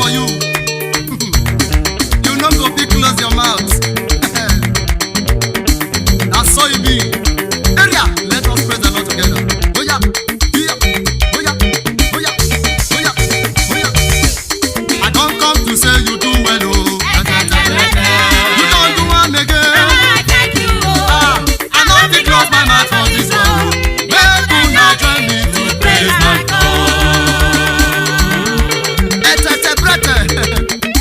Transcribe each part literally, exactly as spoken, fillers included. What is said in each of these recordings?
for you. You no go fit close your mouth. Na so e be. Area, let us praise the Lord together. Oya, oya, oya, oya, oya, oya. I don come to say you do well o. You don do am again. Ah, I no fit close my mouth for this one. Make una join me to praise my God. Etete brete.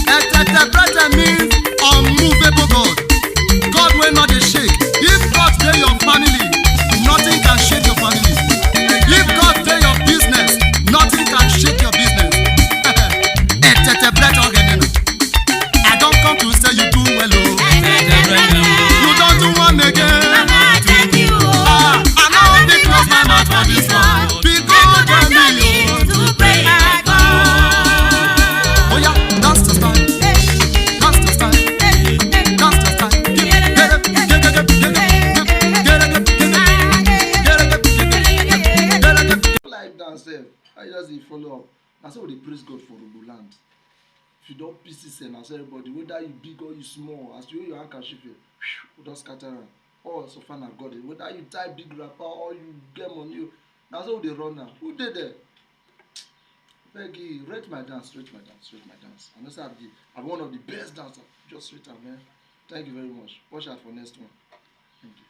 Etete brete means unmovable God. God wey no dey shake. If God dey your family, nothing can shake your family. If God dey your business, nothing can shake your business. Etete brete ogenene. I don come to say you do well o. You don do am again. Ah, I no fit close my mouth for this one. Because dem be you. Oya, dance to style. Dance to style. Dance to style. Get up, get up, get up, get up, get up, get up, get up, get up, get up, get up, get up, get up. Like dance sef, I just dey follow up. Na so we dey praise God for Urhobo land. If you don P C sef, na so everybody, whether you big or you small, as you hold your handkerchief, you don scatter am. All so far na God. Whether you tie big wrapper or you get money, o, na so we dey run am. Who dey there? Beg you, rate my dance, rate my dance, rate my dance. I know say I be, I be one of the best dancers. Just rate am, man. Thank you very much. Watch out for next one. Thank you.